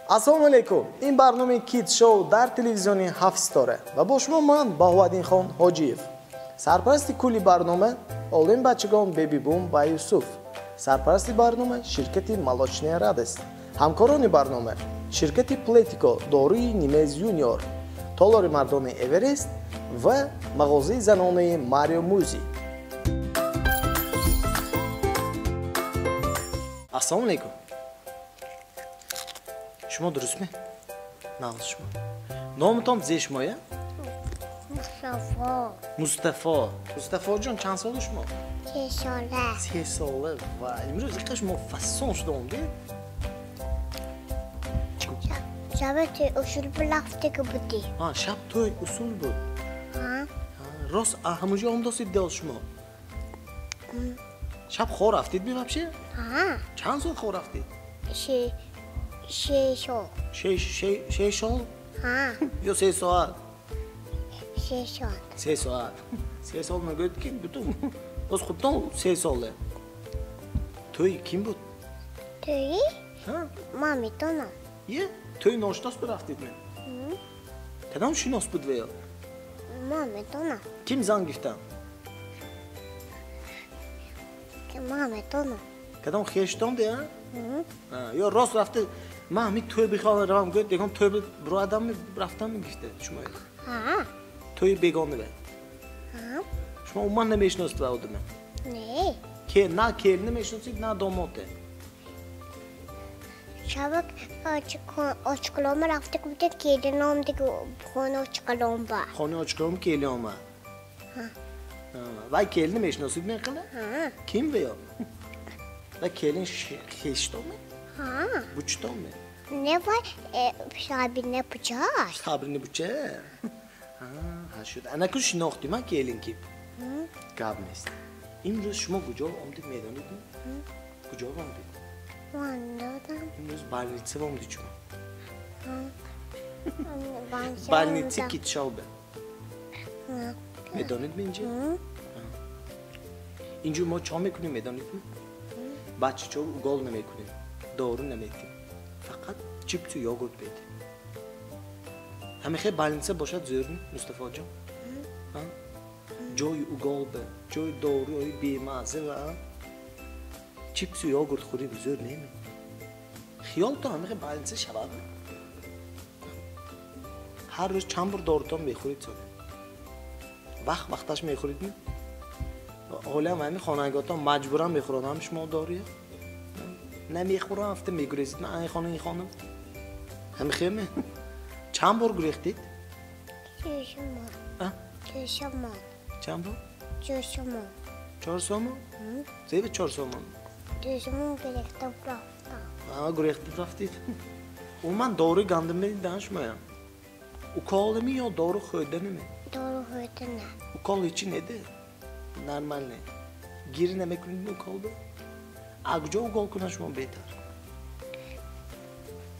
Ассалому алайкум. Ин барномаи Kids Show дар телевизиони ҳафт ситора ва бо шумо ман Баҳоваддинхон Ҳоҷиев. Сарпарасти кулли барнома олим бачагон Беби Бум ва Юсуф. Сарпарасти барнома ширкати Молочная радость. Ҳамкорони барнома ширкати Плетико, доруи Нимез Юниор, толори мардони Эверест ва мағозаи занонаи Марио Музи. Ассалому алайкум. Шумо дурустме? Нағз шумо. Номатон зе шумоя? Мустафо. Мустафо. Мустафоҷон, чанд сола шумо? 3 сола. 3 сола. Ва имрӯз иқа шумо фасон шуда омдед? Шаб тӯй усул рафтага будӣ. Ҳа, шаб тӯй усул буд. Ҳа. Рост ҳамонҷо омдосид дел шумо? Шаб хор рафтид ми вообще? Ҳа. Чанд сол хор рафтид? 6 сол. 6 сол? Ҳа. Ё 3 соат? 3 соат. 3 соат. 3 сол мегӯяд ки бутун боз худтон 3 сола. Тӯй ким буд? Тӯй? Ҳа. Ман медонам. Е, тӯй ношинос буд рафтид ме? Кадом шинос буд веё? Ман медонам. Ким зан гирифтан? Ман медонам. Кадом хештон де, а? Ё рост рафта ман ҳамин тӯй бихоҳам равам гӯяд, ягон тӯй бироадам рафтам мегифта шумо? Ҳа. Тӯи бегонаве? Ҳа. Шумо умуман намешиносед ва одама? Не. На келин намешиносед, на домоте? Шабак очқалома рафта будед, келин омдиги хонаи очқалом ба. Хонаи очқалом келин омад? Ҳа. Вай келин намешиносед меқала? Ҳа. Ким веё? Вай келин хештоме? Ҳа. Бучтоме? Не, вай Сабрина бучаст. Сабрина буча? Ҳа, шуд. Анаку шинохтӣ ман келин ким? Гап нест. Имрӯз шумо куҷо омдид медонед? Куҷо омдид? Ман додам. Имрӯз больница омдид шумо? Ҳа. Больница Китшобе. Медонед инҷо? Инҷо мо чо мекунем медонед? Бачачо угол намекунем, дору наметим. Фақат чипсу йогурт медем. Ҳамихе больница бошад зӯр Мустафоҷон? Ҷои угол бе, ҷои доруи бемазза ва чипсу йогурт хӯрем зӯр неме? Хиёлтон ҳамихе больница шавад? Ҳар рӯз чанд бор дорутон мехӯред соне? Вақт вақташ мехӯред ми? Ҳолиам ҳамин хонагиҳотон маҷбуран мехӯронам шумо доруя? Намехӯрам, афта мегурезид ман ин хона ин хона. Ҳамихеме? Чанд бор гурехтид? 4 сомон. 4 сомон. Чанд бор? 4 сомон. 4 сомон? Зеба 4 сомон? 4 сомон гурехта рафтам. А, гурехта рафтид. Умуман доруи гандум медидан шумоям? Уколами ё дору хӯрданаме? Дору хӯрдана. Укол ҳечи неде? Нормалне. Гир намекунед уколда? А куҷо укол кунад шумо беҳтар?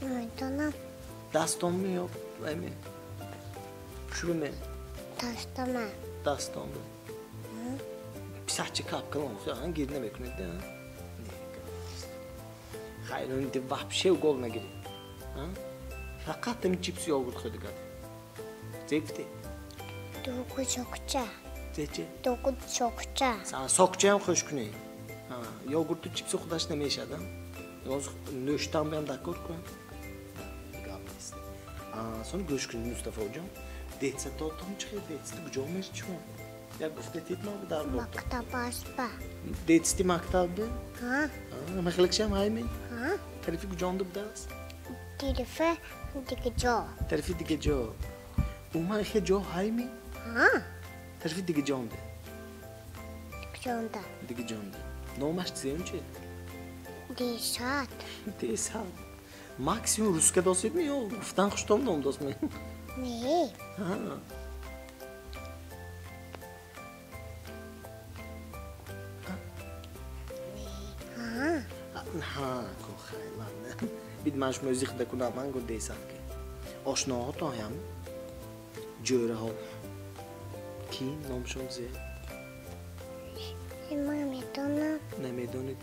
Намедонам. Дастонми ё эми? Пушуме? Дастома. Дастонми. Писачи капкалон, гир намекунед, да? Хайр, инди вообще укол нагиред. Фақат ҳамин чипсу йогурт хӯрда гардед. Зе гуфте? Дугу сокча. Зе чи? Дугу сокча. Сокчаам хӯш кунед. Йогурту чипсу худаш намешад, нӯштан биам дакор кунам. Гап нест. Сон гӯш кунед, Мустафоҷон. Детсадотон чӣ хел? Детсад куҷо мешед шумо? Як гуфта тид ман дар бор. Мактаб аст ба. Детсади мактаб бе? Ҳа. Махлакшам ҳайме? Ҳа. Тарафи куҷонда будааст? Тарафи дига ҷо. Тарафи дига ҷо. Умуман хел ҷо ҳайме? Ҳа. Тарафи дига ҷонда. Ҷонда. Дига ҷонда. Номаш чизем чи? Десад. Десад. Максимум русска досед ми ё гуфтан хуштон ном дост ми? Не. Ҳа. Ҳа, ко хай ладно. Бид ман шумо зиқ дакунам, ман го десад ки. Ошноҳотон ҳам ҷӯраҳо. Ки номшон зе? Ман медонам. Намедонед?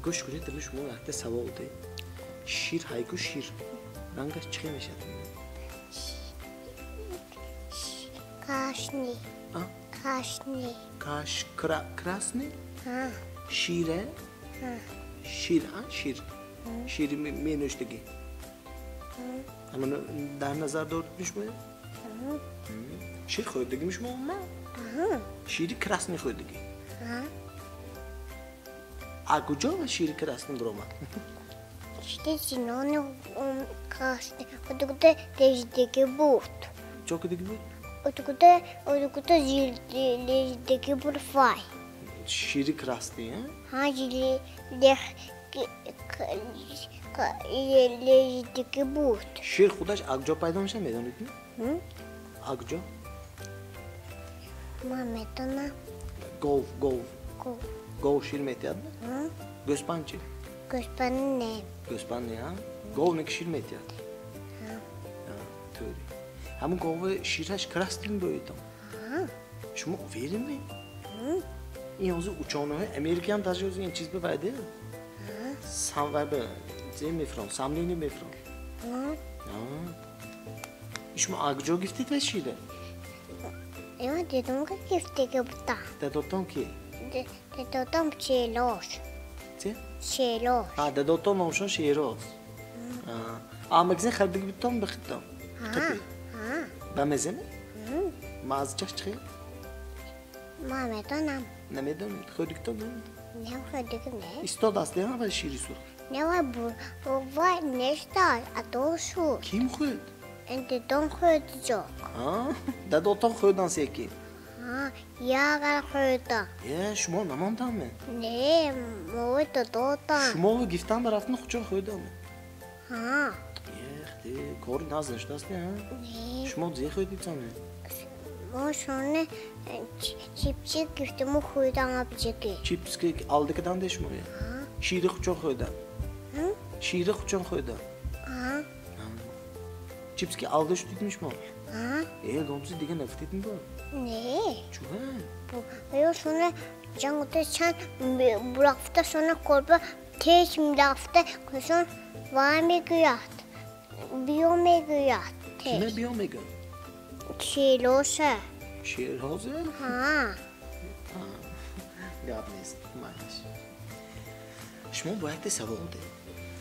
Гӯш кунед, шумо якта савол де. Шир ҳайку шир. Рангаш чӣ хел мешавад? Красный. А? Красный. Каш красный? Ҳа. Шире? Ҳа. Шир, а? Шир. Шири менӯшдагӣ. Ҳамоно дар назар доред шумо? Шир хӯрдагӣ шумо умуман? Шири красный хӯрдагӣ? Ҳа. А куҷо шири красный баромад? Шири зинони красный. Откуда леждагӣ буд. Чо кардагӣ буд? Откуда леждагӣ буд вай. Шири красный, а? Ҳа, леждагӣ буд. Шир худаш аз куҷо пайдо мешавад, медонед? Аз куҷо? Ман медонам. Гов, гов. Гов. Гов шир метиҳад? Гӯспанд чӣ? Гӯспанд не. Гӯспанд не, а? Гов не ки шир метиҳад? Ҳа. Тӯри. Ҳамун гови шираш красный мебоидам. Ҳа. Шумо уверен ме? Ин ҳозир учёный ҳои Америкаам даже ҳозир ин чиз бивайде? Сам вай ба зе мефурам, сомнение мефурам. Шумо аз куҷо гирифтед вай шира? Ман дедом ки гирифтага будам. Дадотон ки? Дадотам Шероз. Че? Шероз. А, дадотон номшон Шероз. А магазин харидагӣ будтон бихидтон? Ҳа. Ҳа. Ба меземе? Маззачаш чӣ хел? Ман медонам. Намедонед? Хӯрдагитон не? Не, хӯрдагим не. Истодааст, не вай шири сурх? Не, вай вай нестад, адол шуд. Ким хӯрд? Дедом хӯрд ҷо. Дадотон хӯрдан секи? Ҳа, ягар хӯрдан. Е, шумо намонданме? Не, мои дадотан. Шумо гифтан ба рафтан худшон хӯрданме? Ҳа. Ехте, кори наз нашудааст, не? Не. Шумо зе хӯрдидсане? Мо шоне чипси гифтему хӯрдан абҷиги. Чипс ки алда кадан де шумо? Ҳа. Шири худшон хӯрдан? Шири худшон хӯрдан? Ҳа. Чипс ки алда шудидми шумо? Ҳа. Э, гомси дига нафтидми бо? Не. Чӯ? Ё шоне ҷангота чанд бурафта шоне корба тез мерафта кушон вай мегӯяд. Биё мегӯяд. Киме биё мегӯяд? Шероза. Шероза? Ҳа. Гап нест, майлаш. Шумо бо якте савол дед.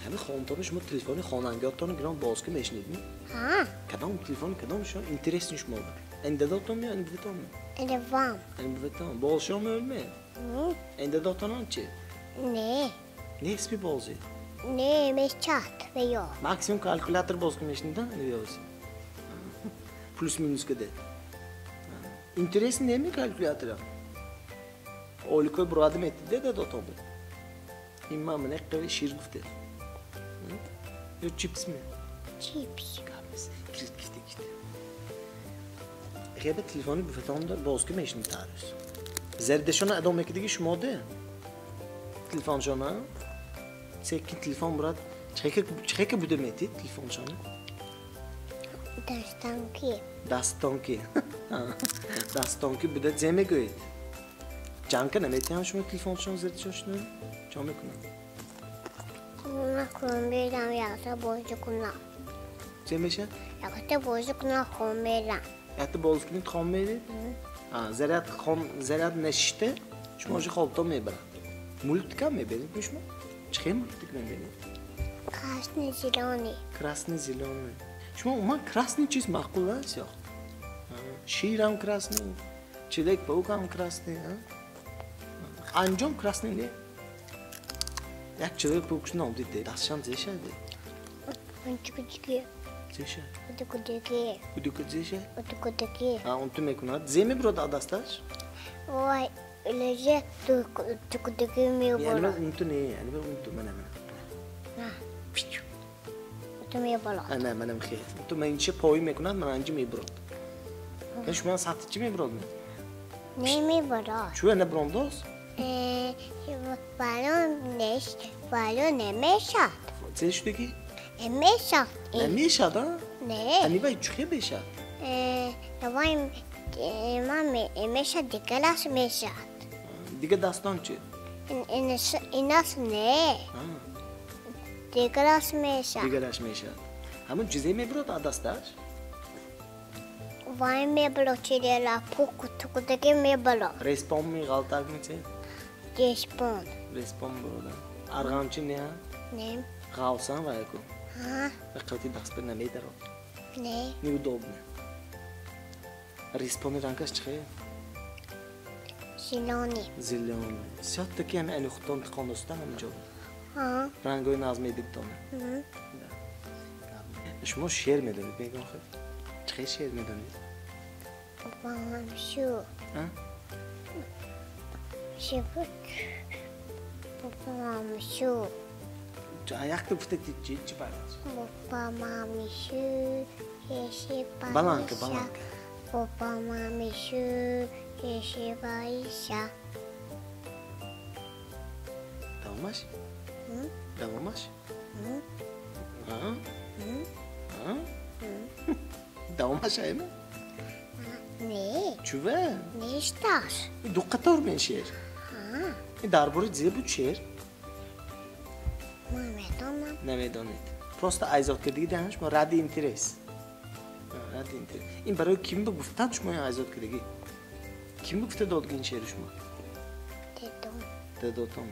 Ҳамин хонатон шумо телефони хонангиётонро гирон боз ки мешунидми? Ҳа. Кадом телефон, кадом шумо интересни шумо буд? Ин дадотон ё ин буватон? Ин вам. Ин буватон. Бозшо меолме? Ин дадотонам чи? Не. Нест бозӣ? Не, мечат ё. Максимум калькулятор боз ки мешунидан ёзи. Плюс минус каде. Интерес неми калькулятора? Оликои бурода метиде дадотон буд. Ин ман мана қави шир гуфте. Ё чипс ме? Чипс. Гап нест. Гирифт, гифте, гифте. Ғеба телефони буфатон боз ки мешунид ҳар рӯз. Зардашона адо мекардиги шумо де? Телефоншона? Секин телефон бурад. Чихека буда метид телефоншона? Дастонки. Дастонки. Дастонки буда зе мегӯед? Ҷанка наметиҳам шумо телефоншон зардашон? Чо мекунам? Ман хом мерам, якта бозӣ кунам. Зе мешавад? Якта бозӣ кунам, хом мерам. Якта бозӣ кунед, хом меред? Заряд хом, заряд нашишта, шумо уже хобтон мебарад. Мультикам мебаред шумо? Чӣ хел мультик мебинед? Красный зелёный. Красный зелёный. Шумо умуман красный чиз маъқул аст ё? Ширам красный, Человек-паук ам красный, а? Анҷом красный не? Як Человек-паук ном диде, дастшам зешаде. Ончукудиги. Зеша. Удукудиги. Удукудиги? Удукудиги. А он ту мекунад? Зе мебурад аз дасташ? Ой, леже дукудиги мебурад. Яъне он ту не, яъне он ту мана мана. На. Пичу. Ту мебурад. Не, манам хел. Ту ман инча пой мекунад, ман анҷи мебурад. Яъне шумо сатти чи мебурад? Не мебурад. Чӯ набурондост? Балон нест, балон намешад. Зе шудагӣ? Намешад. Намешад, а? Не. Ани вай чӣ мешад? Давай ман мешад, дигараш мешад. Дига дастон чи? Инас не. Дигараш мешавад. Дигараш мешавад. Ҳамун чизе мебурад аз дасташ? Вай мебурад, челелапук кутукудаги мебурад. Респон меғалтак мече? Респон. Респон бурода. Арғамчи не? Не. Ғавсан вай ку? Ҳа. Қати даст ба намедарод. Не. Неудобно. Респони рангаш чӣ хел? Зелёный. Зелёный. Всё-таки ҳами ани худтон тиқондостан ҳами ҷо. Ҳа. Рангои нағз медидтон. Шумо шеър медонед, мегӯям хел? Чӣ хел шеър медонед? Бобамшу. А? Шибук. Бобамшу. Якта гуфта чи чи бад? Бобамамшу. Еши Баланка, баиша. Баланка. Бобамамшу. Еши баиша. Давомаш? Давомаш? А? А? Давомаш айме? Не. Чуве? Нешташ. Ду қатор мен шеър. Ҳа. Ин дар бораи зе буд шеър? Ман медонам. Намедонед. Просто айзод кардагӣ даҳан шумо ради интерес. Ради интерес. Ин барои ким ба гуфтан шумо ин айзод кардагӣ? Ким ба гуфта додги ин шеъри шумо? Дедом. Дадотон.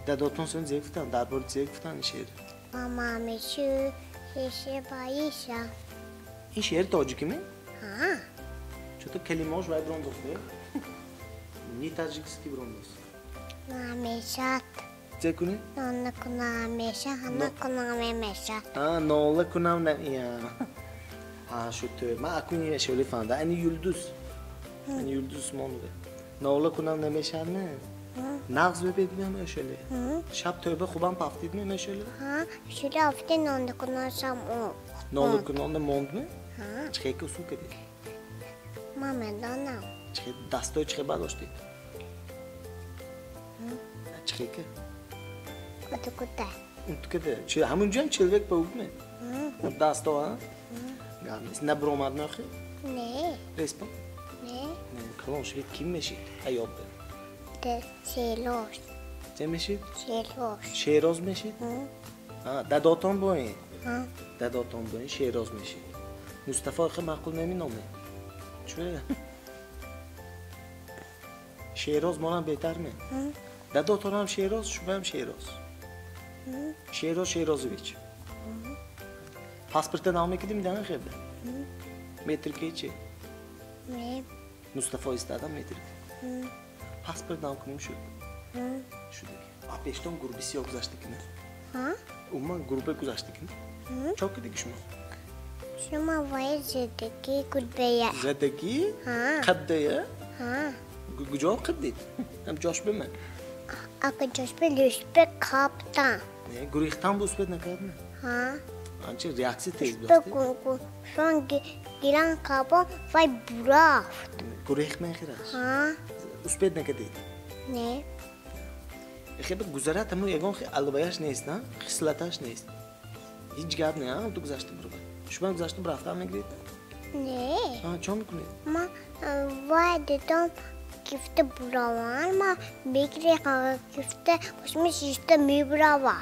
Дадотон сон зе гуфтан, дар бораи зе гуфтан ин шеър? Мамамшу. Еши баиша. Ин шеъри тоҷикӣ ме? Ҳа. Чото калимаош вай брондост, не? Не таҷикский брондост. Намешад. Зе кунӣ? Нола кунам меша, ҳама кунам мемеша. А, нола кунам на... Я. Ҳа, шуд тӯ. Ман акун ин шеъри фаҳмидам. Ани Юлдуз. Ани Юлдуз Усмонова. Нола кунам намешад, не? Нағз бебед мем шеле. Шаб тӯба хубам пафтид мем шеле? Ҳа, шули афти нола кунам шам о. Нола кунонда монд ме? Ҳа. Чӣ ки усул кардед? Ман медонам. Чӣ дастой чӣ бардоштед? Чӣ ки? Утукута. Утукута. Чи ҳамун ҷоям человек паук ме? Дасто, а? Гап нест. Набуромад нохи? Не. Респон? Не. Не, калон шавед ким мешид? Ҳаёт бе. Шероз. Чӣ мешид? Шероз. Шероз мешид? А, дадотон боин? Ҳа. Дадотон боин Шероз мешид. Мустафо хе маъқул наминомед. Чӯ? Шероз монам беҳтар ме? Дадотонам Шероз, шумоам Шероз. Шероз Шерозович. Паспорта нав мекардим дан хебе? Метрикаи чи? Не. Мустафо истадам метрика. Паспорт нав кунем шуд. Шудаги. А пештон гурби сиёҳ гузаштаки не? Ҳа? Умуман гурба гузаштаки не? Чо кардиги шумо? Шумо вай задагӣ гурбая. Задагӣ? Ҳа. Қаддая? Ҳа. Куҷо қаддид? Ҳам ҷош бима? Ака ҷош би лӯшбе қаптан. Не, гурехтан бу успед накард не? Ҳа. Анча реаксия тез Лӯшбе буд. Шон гиран қабон вай бурафт. Гурехт мехираш? Ҳа. Успед накардид? Не. Хебе гузарат ҳамун ягон алваяш нест, на? Хислаташ нест. Ҳеҷ гап не, а? Ту гузашта бурава. Шумо гузашта бурафтан мегиред? Не. А, чо мекунед? Ман вай дидам гифта бураван, ман мегирехам гифта мошини шишта мебурава.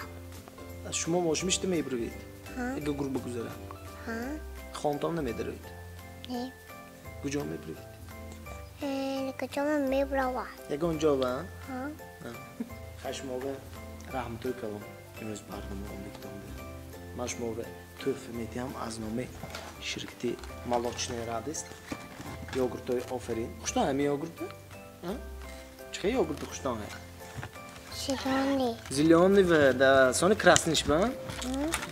Шумо мошини шишта мебуравед? Ҳа. Ага гурба гузара? Ҳа. Хонтон намедаровед? Не. Куҷо мебуравед? Куҷо мебурава. Ягон ҷо ва? Ҳа. Хай шумова раҳматои калом имрӯз барнома омадитон бе. Ман шумова тӯҳфа медиҳам аз номи ширкати Молочная радость. Йогуртои Офарин. Хуштон ҳами йогурт? Чӣ хел йогурти хуштон ҳай? Зелёный. Зелёный ва да сони красный ба?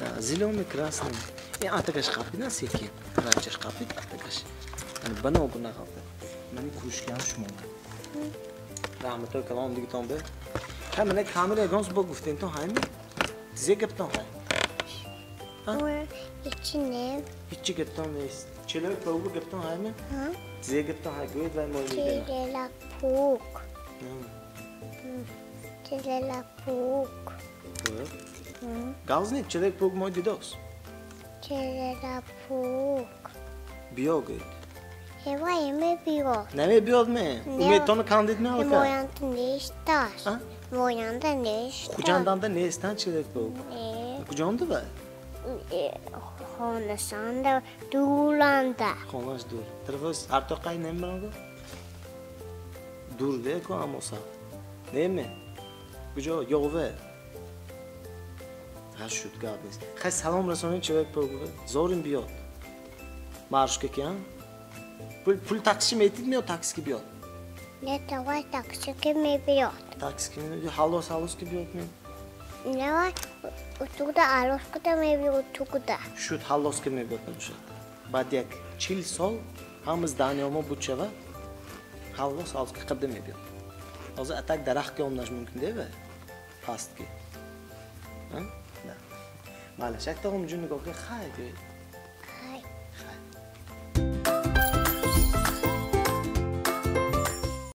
Да, зелёный красный. Ин атакаш қапид на секин. Ранчаш қапид атакаш. Яъне ба ногу нақапид. Мани кружкаам шумо. Раҳматои калом дигитон бе. Хай мана камера ягон бо гуфтем то ҳайми? Зе гаптон ҳай? Ҳичи не. Ҳичи гаптон нест. Челои паугу гаптон ҳайми? Зе гаптон ҳай гӯед вай мои медонад. Челела паук. Челела паук. Гавз не, челек паук мой дидос. Челела паук. Биё гӯед. Эва намебиёд. Намебиёд ме? Умедтонро кандид ме алка? Моянда несташ. Моянда нест. Хуҷанданда нестан челек паук? Не. Куҷонда ва? Хонашонда дуранда. Хонаш дур. Тарафоз артоқай немирага? Дур де ку амоса. Неме? Куҷо? Ёве. Ҳа шуд, гап нест. Хай, салом расонед, человек паук. Зорим биёд. Маршка ки, а? Пул такси метид, меёд, такси ки биёд. Не, давай такси ки мебиёд. Такси ки меёд, ҳалос ҳалос ки биёд ме? Давай утуда алос куда мебиёд утуда. Шуд, ҳалос ки мебиёд набошад. Баъд як 40 сол ҳамаз даниёмо буд шава, ҳаллос ҳалос ки қабда мебиёд. Ҳозир атак дарахт ки омнаш мумкин дева? Паст ки. Да. Малаш, як тағом ҷун нигоҳ ки, хай.